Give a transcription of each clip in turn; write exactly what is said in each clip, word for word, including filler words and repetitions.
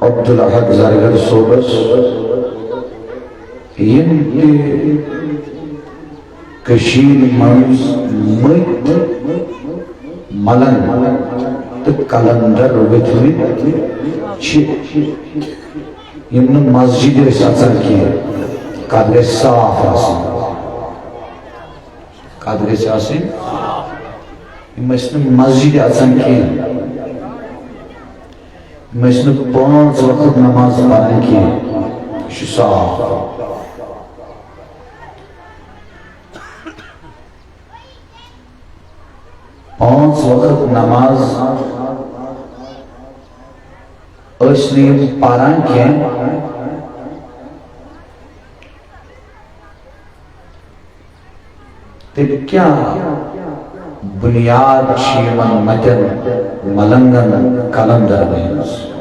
عبدالاحد زرگر صٲبس، یِم تہِ کٔشیٖرِ منٛز مٔتۍ ملنگ تہٕ قلندر ؤتھمٕتۍ چھِ، یِم نہٕ مسجدِ ٲسۍ اژان کینٛہہ، کتھ گژھِ صاف آسٕنۍ، کتھ گژھِ آسٕنۍ، یِم ٲسۍ نہٕ مسجدِ اژان کینٛہہ۔ یِم ٲسۍ نہٕ پانٛژھ وقت نماز پران کینٛہہ۔ یہِ چھُ صاف۔ پانٛژھ وقت نماز ٲسۍ نہٕ یِم پران کینٛہہ۔ تیٚلہِ کیٛاہ بُنیاد چھِ یِمن مَتٮ۪ن مَلنٛگن قلندرن ہٕنٛز؟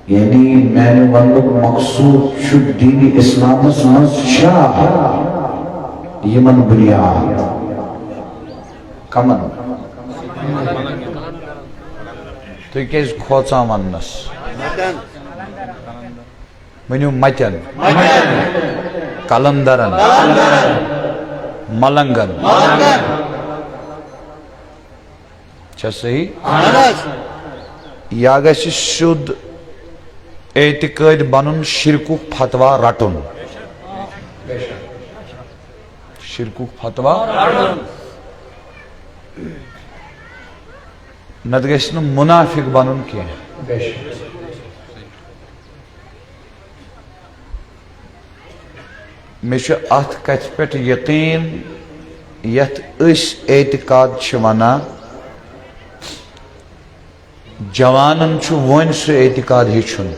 یعنی میانہِ وننُک مقصوٗد چھُ، دیٖنِ اِسلامس منٛز چھا یِمن بُنیاد؟ کمن؟ تُہۍ کیٛازِ کھوژان وننس؟ ؤنِو، مَتٮ۪ن، قلندرن، ملنگن۔ چھا صحیح؟ یا گژھِ سیوٚد اعتقٲدۍ بنُن، شرکُک فتوا رٹُن۔ شرکُک فتوا۔ نتہٕ گژھِ نہٕ منافق بنُن کینٛہہ۔ مےٚ چھُ اتھ کتھِ پٮ۪ٹھ یقین، یتھ أسۍ اعتقاد چھِ ونان، جوانن چھُ وۄنۍ سُہ اعتقاد ہیٚچھُن۔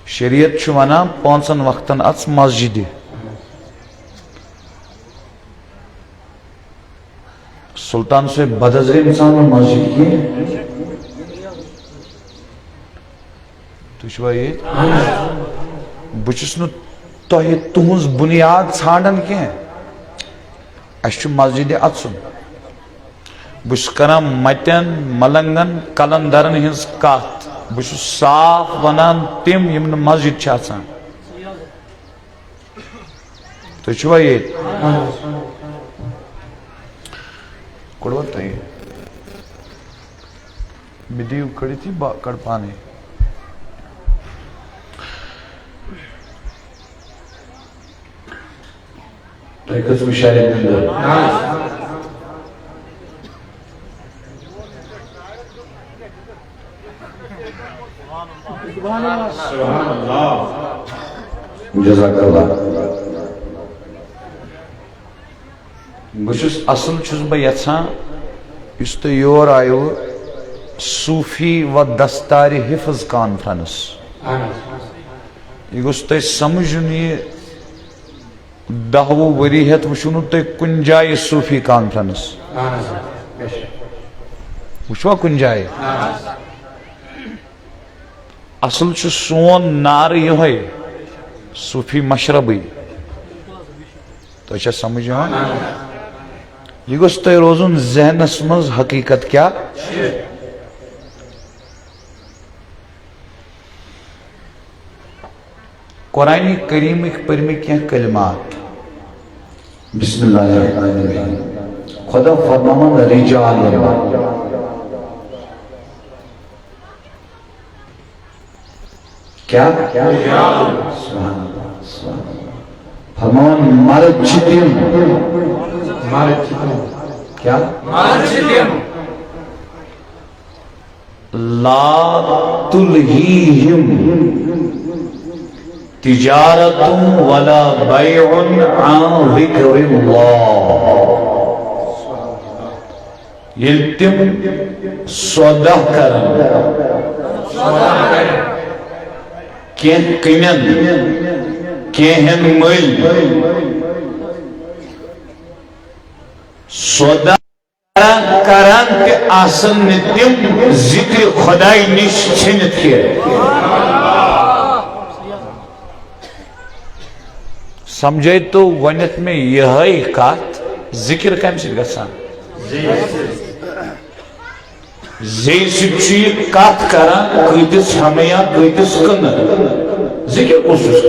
شریعت چھُ ونان، پانٛژن وقتن اژ مسجدِ۔ سلطان صٲب بدزرین ژاو نہٕ مسجد کینٛہہ۔ تُہۍ چھِوا ییٚتہِ؟ بہٕ چھُس نہٕ تۄہہِ تُہٕنٛز بُنیاد ژھانٛڈان کینٛہہ۔ اَسہِ چھُ مسجدِ اَژُن۔ بہٕ چھُس کران مَتٮ۪ن، ملنگن، قلندرن ہٕنٛز کتھ۔ بہٕ چھُس صاف ونان، تِم یِم نہٕ مسجد چھِ اَژان۔ تُہۍ چھِوا ییٚتہِ؟ کوٚڑوا تۄہہِ؟ مےٚ دِیِو کٔڑِتھ یہِ، بہٕ کَڑٕ پانَے۔ تۄہہِ کٔژوٕ شرٮ۪ن ہُنٛد؟ سبحان اللہ۔ جزاک اللہ۔ بہٕ چھُس، اصل چھُس بہٕ یژھان، یُس تُہۍ یور آیوٕ، صوفی و دستارِ حفظ کانفرنس۔ یہِ گوٚژھ تۄہہِ سمجھُن، یہِ دَہ وُہ ؤری ہٮ۪تھ وٕچھِو نہٕ تُہۍ کُنہِ جایہِ صوفی کانفرنس۔ اہن حظ، بے شک۔ وٕچھوا کُنہِ جایہِ؟ اہن حظ۔ اصل چھُ سون نعرٕ یِہوٚے، صوفی مشربٕے۔ تۄہہِ چھا سمجھ یِوان؟ اہن حظ۔ یہِ گوٚژھ تۄہہِ روزُن ذہنس منٛز، حقیقت کیٛاہ؟ قرآن کریمٕکۍ پٔرۍ مےٚ کینٛہہ کلمات۔ بسم اللہ الرحمن الرحیم۔ خدا فرماوان رجال۔ کیا؟ سبحان اللہ، سبحان اللہ۔ فرماوان مرد چھِ تِم۔ مرد چھِ تِم۔ کیا؟ مرد چھِ تِم۔ لا تلهيهم تجارة ولا بيع عن ذكر الله۔ ییٚلہِ تِم سودا کرن، کینٛہہ کٕنن، کینٛہہ ہٮ۪ن مٔلۍ، سودا کران کران تہِ آسن نہٕ تِم ذِکرِ خۄدایہِ نِش ژھیٚنِتھ کینٛہہ۔ سمجھے تو ونیت مےٚ یہے کتھ، ذکر کمہِ سۭتۍ گژھان؟ زیٚیہِ سۭتۍ چھُ یہِ کتھ کران، کۭتِس ہٮ۪مہٕ یا کۭتِس کٕنہٕ۔ ذکر کُس چھُس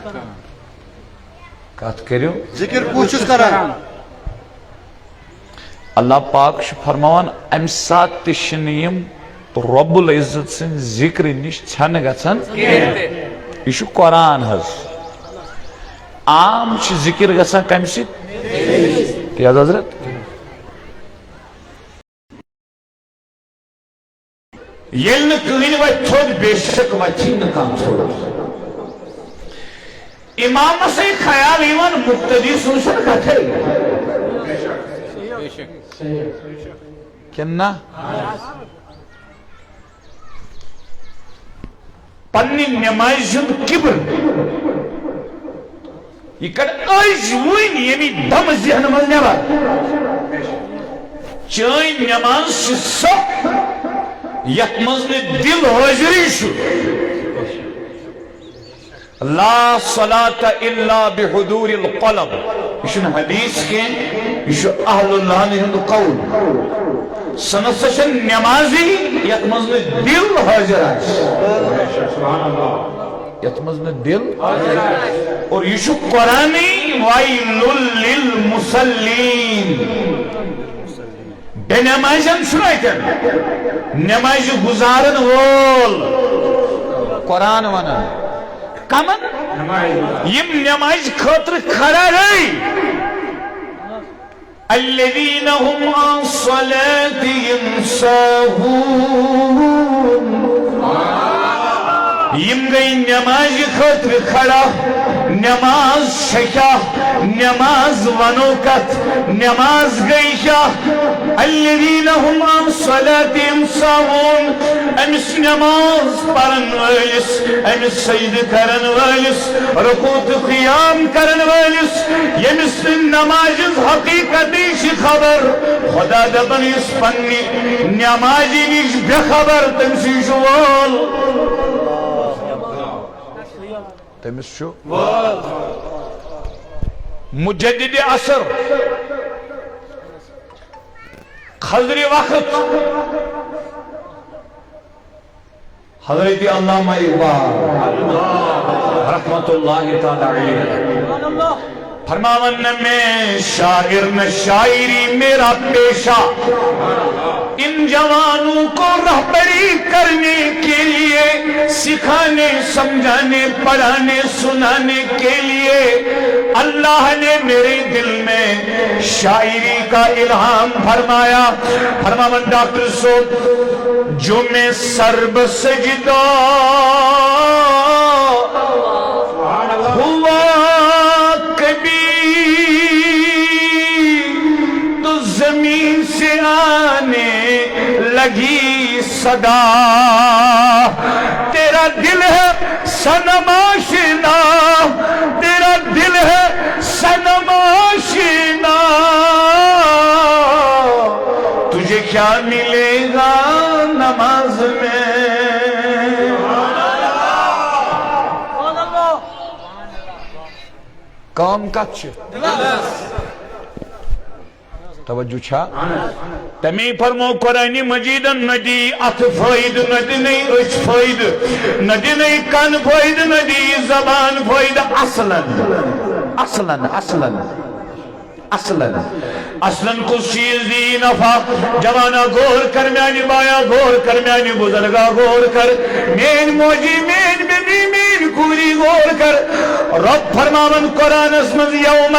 کران؟ کتھ کٔرِو۔ ذکر کُس چھُس کران؟ اللہ پاک چھُ فرماوان، امہِ ساتہٕ تہِ چھِنہٕ یِم رب العزت سٕنٛدِ ذکرٕ نِش ژھٮ۪نہٕ گژھان۔ یہِ چھُ قرآن حظ۔ عام چھِ ذکر گژھان کمہِ سۭتۍ؟ کیٛاہ حضرت؟ ییٚلہِ نہٕ کٕہٕنۍ وَتھِ تھوٚد، بے شک وَتھی نہٕ کانٛہہ تھوٚد۔ اِمامَس ہے خیال یِوان، مُقتدی سٕنٛز چھَنہٕ کَتھَے۔ کِنہٕ نہ؟ پننہِ نمازِ ہُنٛد کِبر۔ یہِ کڑ أزۍ وٕنۍ ییٚمہِ دمہٕ ذہنہٕ منٛز نٮ۪بر۔ چٲنۍ نماز چھِ سۄ، یتھ منٛز نہٕ دِل حٲضِرٕے چھُ۔ لا صلاة الا بحضور القلب۔ یہِ چھُنہٕ حدیث کینٛہہ، یہِ چھُ اہل اللہ ہُنٛد قول۔ سۄ نہ سا چھےٚ نمازٕے، یتھ منٛز نہٕ دِل حٲضِر آسہِ۔ سبحان اللہ۔ یتھ منٛز نہٕ دِل۔ اور یہِ چھُ قرآنٕے، ویل للمصلین۔ بے نمازن چھُنہٕ اتٮ۪ن، نمازِ گُزارن وول۔ قرآن ونان کمن؟ یِم نمازِ خٲطرٕ کھڑا گٔے۔ الذين هم عن صلاتهم ساهون۔ یِم گٔے نمازِ خٲطرٕ کھڑا، نماز چھےٚ کیٛاہ؟ نماز ونو کتھ؟ نماز گٔے کیٛاہ؟ الذين هم عن صلاتهم ساهون۔ أمس نماز پرن وٲلِس، أمس سجدٕ کرن وٲلِس، رکوع تہٕ قیام کرن وٲلِس، ییٚمِس نہٕ نمازِ ہٕنٛز حقیقتٕے چھِ خبر، خدا دپان یُس پننہِ نمازِ نِش بے خبر، تٔمۍ سٕے چھُ وول۔ تٔمِس چھُ وول۔ مجدد عصر، خضر وقت، حضرت علامہ اقبال رحمت اللہ تعالی علیہ فرماون، نہ میں شاعر نہ شاعری میرا پیشہ، ان جوانوں کو رہبری کرنے کے لیے، سکھانے، سمجھانے، پڑھانے، سنانے کے لیے اللہ نے میرے دل میں شاعری کا الہام فرمایا۔ فرماون ڈاکٹر صٲب، جو میں سر بسجدہ ہوا کبھی، تو زمین سے آنے لگی صدا۔ تیرا دل ہے صنم آشنا، تیرا دل ہے صنم آشنا، تجھے کیا ملے گا نماز میں؟ کٲم کتھ چھِ؟ توجہ چھا؟ تمی فرمو قرآن مجیدن، نہ دی اتھ فٲیدٕ، نہ دِنَے أچھ فٲیدٕ، نہ دِنَے کن فٲیدٕ، نہ دی زبان فٲیدٕ۔ اصلاً، اصلاً، اصلاً، اصلاً، اصلاً کُس چیز دی نفع؟ جوانا غور کر، میانہِ بایا غور کر، میانہِ بزرگا غور کر، میٲنۍ موجی، میٲنۍ بیبی، میٲنۍ کوٗری غور کر۔ رب فرماون قرآنس منٛز، یوم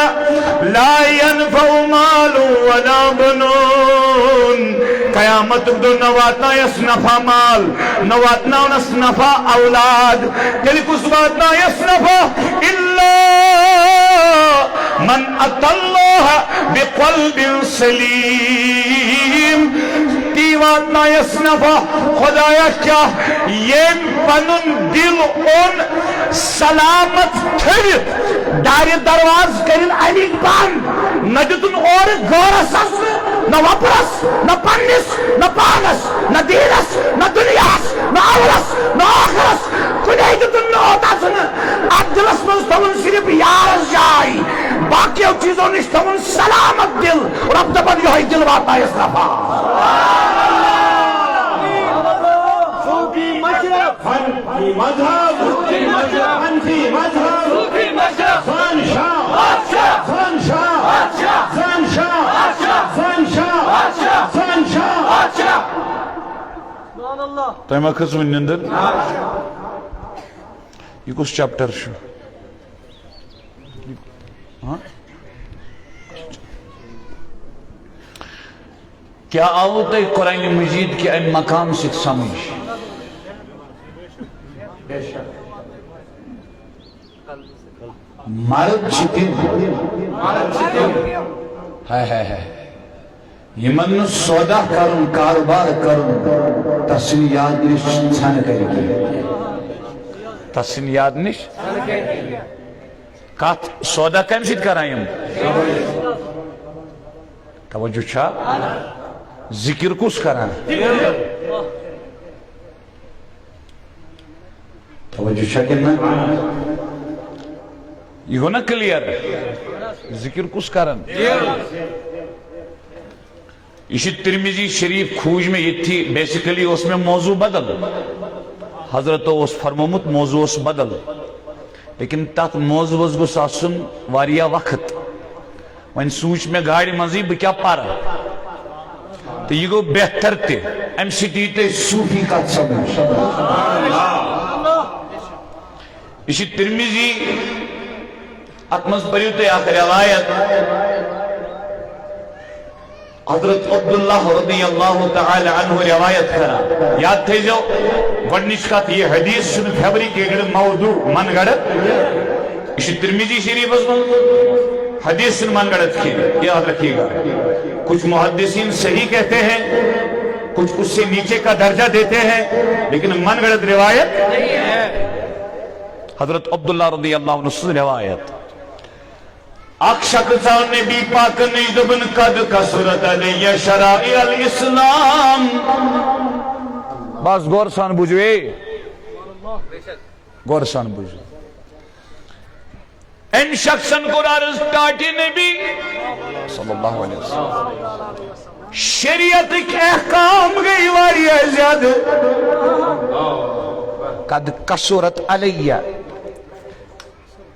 لا ينفع مال ولا بنون۔ قیامتُک دۄہ نہ واتنایس نفع مال، نہ واتناونس نفع اولاد۔ تیٚلہِ کُس واتنایس نفع؟ الا من اتى الله بقلب سليم۔ تی واتنایس نفع۔ خدایا کیٛاہ، ییٚمۍ پنُن دل اوٚن سلامت تھٲوِتھ، دارِ دروازٕ کٔرِن اَمِکۍ بنٛد۔ نہ دِتُن اورٕ غٲرس اژنہٕ، نہ وۄپرس، نہ پننِس، نہ پانس، نہ دیٖنس، نہ دُنیاہس، نہ اولس، نہ ٲخرس، کُنہِ چیزو نش تھاوُن سلامت دل، رب دپان یہے دل واتنایس نفع۔ صوفی مشرف، حنفی مذہب، صوفی مشرف، حنفی مذہب، صوفی مشرف، زان شاہ، بادشاہ، زان شاہ، بادشاہ، زان شاہ، بادشاہ، زان شاہ، بادشاہ، زان شاہ، بادشاہ۔ تۄہہِ ما کھٔژوٕ نِندٕر؟ یہِ کُس چیپٹر چھُ؟ ہاں؟ کیا آو تۄہہِ قرآن مجید کہِ امہِ مقام سۭتۍ سمجھ؟ مرد چھِ تِم۔ ہاے ہاے ہاے۔ یِمن نہٕ سودا کرُن، کاروبار کرُن، تسٕنٛدِ یاد نِش ژھٮ۪نہٕ کرِ کینٛہہ۔ تسٕنٛدِ یاد نِش؟ کتھ سودا کمہِ سۭتۍ کران یِم؟ توجہ چھا؟ ذکر کُس کران؟ توجہ چھا کِنہٕ نہ؟ یہِ گوٚو نا کلیر؟ ذکر کُس کران؟ یہِ چھُ ترمذی شریف کھوٗج مےٚ ییٚتھی، بیسیکلی اوس مےٚ موضوع بدل۔ حضرتو اوس فرمومُت موضوع اوس بدل، لیکن تتھ موضوعس گوٚژھ آسُن واریاہ وقت۔ وۄنۍ سوٗنٛچ مےٚ گاڑِ منٛزٕے بہٕ کیٛاہ پرٕ، تہٕ یہِ گوٚو بہتر تہِ، امہِ سۭتۍ یی تۄہہِ صوٗفی کتھ سمجھ۔ یہِ چھِ ترمذی، اتھ منٛز پٔرِو تُہۍ اکھ روایت۔ حضرت عبداللہ رضی اللہ تعالی عنہ روایت کران۔ یاد تھٲیزیو، گۄڈٕنِچ کتھ، یہِ حدیث چھُنہٕ فیبریکیٹڈ، موضوع، من گڑت۔ یہِ چھُ ترمذی شریفس منٛز، حدیث چھُنہٕ من گڑت کینٛہہ، یاد رکھیے گا۔ کچھ محدثین صحیح کہتے ہیں، کچھ اس سے نیچے کا درجہ دیتے ہیں، لیکن من گڑت روایت۔ حضرت عبداللہ رضی اللہ عنہ سٕنٛز روایت۔ اکھ شخص آو نبی پاکن نش، دوٚپُن، "قد کثرت علی شرائع الاسلام۔" بس غور سان بوٗزِو، اے، غور سان بوٗزِو۔ أمۍ شخصن کوٚر عرض ٹاٹھہِ نبی صلی اللہ علیہ وسلم، شریعتٕکۍ احکام گٔے واریاہ زیادٕ۔ قد کثرت علیہ،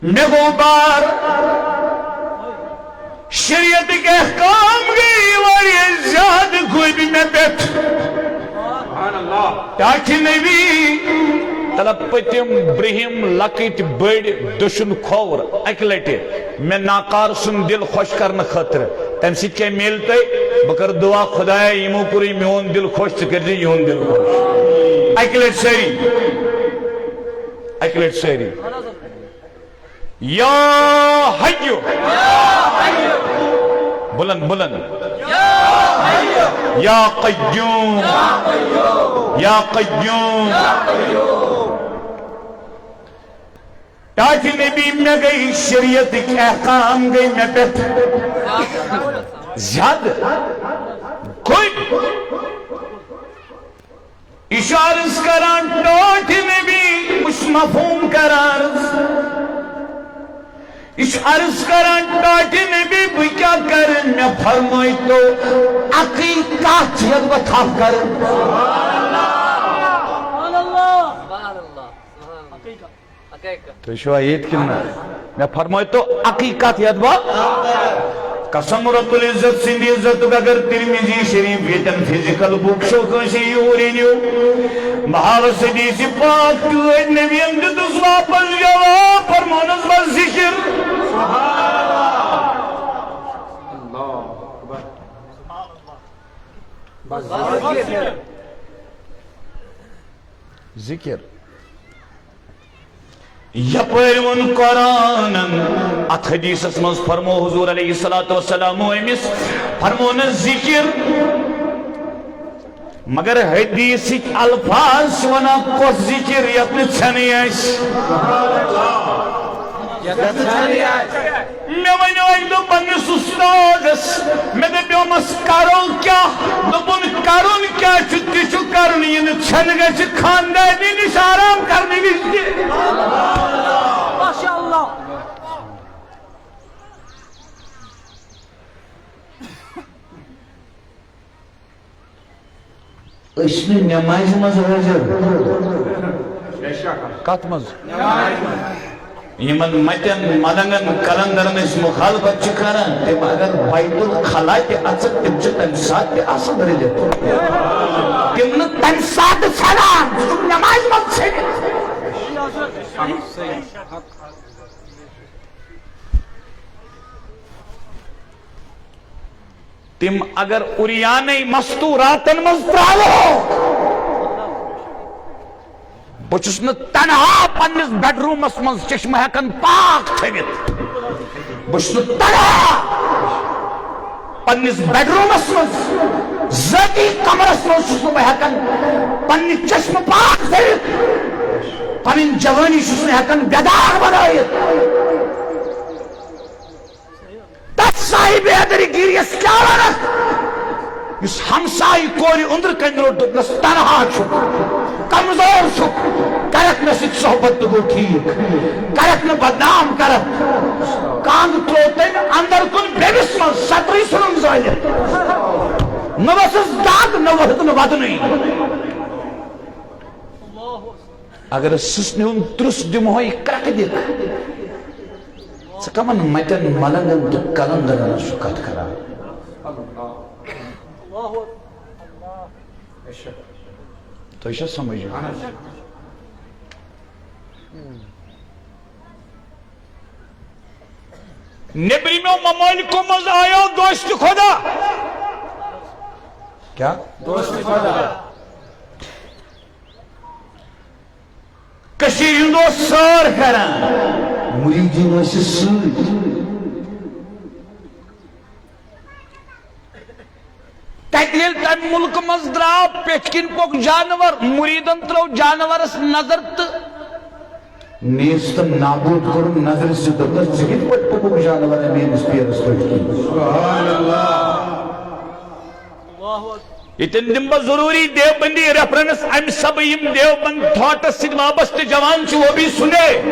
مےٚ گوٚو بار، شریعتٕکۍ احکام گٔے واریاہ زیادٕ گوٚبۍ مےٚ پٮ۪ٹھ۔ ٹاٹھہِ نبی، تلہٕ پٔتِم، برٛہِم، لۄکٕٹۍ، بٔڑۍ، دٔچھُن کھووُر اکہِ لٹہِ مےٚ ناکار سُنٛد دل خۄش کرنہٕ خٲطرٕ۔ تمہِ سۭتۍ کیٛاہ میلہِ تۄہہِ؟ بہٕ کرٕ دعا، خدایا، یِمو کوٚرُے میون دل خۄش، ژٕ کٔرزِ یِہُنٛد دل خۄش۔ اکہِ لٹہِ سٲری، اکہِ لٹہِ سٲری۔ یا حیو، بلند بلند، یا قیوم، یا قیوم۔ ٹاٹھہِ نبی، مےٚ گٔے شریعتٕکۍ احکام گٔے مےٚ پٮ۪ٹھ زیادٕ گوٚبۍ۔ یہِ چھُ عرض کران ٹاٹھہِ نبی، بہٕ چھُس مفہوم کران عرض۔ یہِ چھُ عرض کران ٹاٹھہِ نبی، بہٕ کیٛاہ کرٕ؟ مےٚ فرمٲے تو اَکٕے کتھ یتھ بہٕ تھپھ کرٕ۔ تُہۍ چھِوا ییٚتہِ کِنہٕ نہ؟ مےٚ فرمٲے تو اَکٕے کتھ یتھ بہٕ۔ قسم رب العزت سٕنٛدِ عزتُک، اگر ترمذی شریف ییٚتٮ۪ن فزیکل بُک چھو کٲنٛسہِ یوٗرۍ أنِو، بہٕ ہاوس حدیث پاک ٹٲٹھۍ نبیَن دیُتُس واپس جواب، فرمونس بس ذکر۔ ذکر۔ یپٲرۍ ووٚن قرآنن، اتھ حدیثس منٛز فرمو حضور علیہ الصلوۃ والسلام أمِس، فرمونس ذکر، مگر حدیثٕکۍ الفاظ چھِ ونان کۄس ذکر یتھ نہٕ ژھٮ۪نٕے آسہِ۔ مےٚ ونیو اکہِ دۄہ پننِس استادس، مےٚ دپیومس، "کرو کیٛاہ؟" دوٚپُن، "کرُن کیٛاہ چھُ، تہِ چھُ کرُن، یہِ نہٕ ژھٮ۪نہٕ گژھِ خاندارنہِ نِش آرام کرنہٕ وِزِ تہِ۔" ماشاءاللہ۔ یُس نہٕ نٮ۪مازِ منٛز حٲضِر۔ کتھ منٛز؟ یِمن متٮ۪ن، ملنگن، قلندرن أسۍ مخالفت چھِ کران، تِم اگر بیت الخلا تہِ اژن، تِم چھِ تمہِ ساتہٕ تہِ آسان رٔلِتھ۔ تِم نہٕ تمہِ ساتہٕ ژھٮ۪نان، ژٕ چھُکھ نٮ۪مازِ منٛز ژھیٚنِتھ۔ تِم اگر عریانٕے مستوراتن منٛز ترٛاوہوکھ، بہٕ چھُس نہٕ تنہا پننِس بیڈرومس منٛز چشمہٕ ہٮ۪کان پاک تھٲوِتھ۔ بہٕ چھُس نہٕ تنہا پننِس بیڈرومس منٛز، ذٲتی کمرس منٛز چھُس نہٕ بہٕ ہٮ۪کان پننہِ چشمہٕ پاک تھٲوِتھ۔ پنٕنۍ جوٲنی چھُس نہٕ ہٮ۪کان بے داغ بنٲوِتھ۔ تتھ صاحب حیدر گیریس کیا ونکھ، یُس ہمسایہِ کورِ أنٛدرٕ کنہِ روٚٹ، دوٚپنس، "تنہا چھُکھ، کمزور چھُکھ، کرکھ مےٚ سۭتۍ صحبت تہٕ گوٚو ٹھیٖک، کرکھ نہٕ بدنام کرکھ۔" کانٛگٕر ترٛوو تٔمۍ اندر کُن بیٚبِس منٛز، سترٕے ژھُنُن زٲلِتھ۔ نہ ؤژھٕس دگ، نہ ؤتھٕس نہٕ ودنٕے۔ اگر سٕژنہِ ہُنٛد ترُس دِمہوے کرٛکہٕ دِتھ، ژٕ کمن متٮ۪ن ملنگن تہٕ قلندرن ہٕنٛز چھُکھ کتھ کران؟ تۄہہِ چھا سمجھ یِوان؟ نیبرِمیو ممٲلکو منٛز آیو دوست خدا۔ کیا؟ کٔشیٖرِ ہُنٛد اوس سٲر کران، مُریٖدیٖن ٲسِس سۭتۍ۔ تَتہِ ییٚلہِ تَمہِ مُلکہٕ منٛز درٛاو پیٚٹھۍ کِنۍ پوٚک جانور، مُریٖدن ترٲو جانورس نظر تہٕ نیست نابود کوٚرُن نظرِ سۭتۍ۔ دوٚپنس، "ژٕ کِتھ پٲٹھۍ پوٚکُکھ جانور میٲنِس پیرس پٮ۪ٹھ کِنۍ؟" ییٚتٮ۪ن دِمہٕ بہٕ ضروٗری دیوبندی ریفرنس، امہِ سبہٕ یِم دیوبند تھاٹس سۭتۍ وابستہٕ جوان چھِ، وہ بھی سنے۔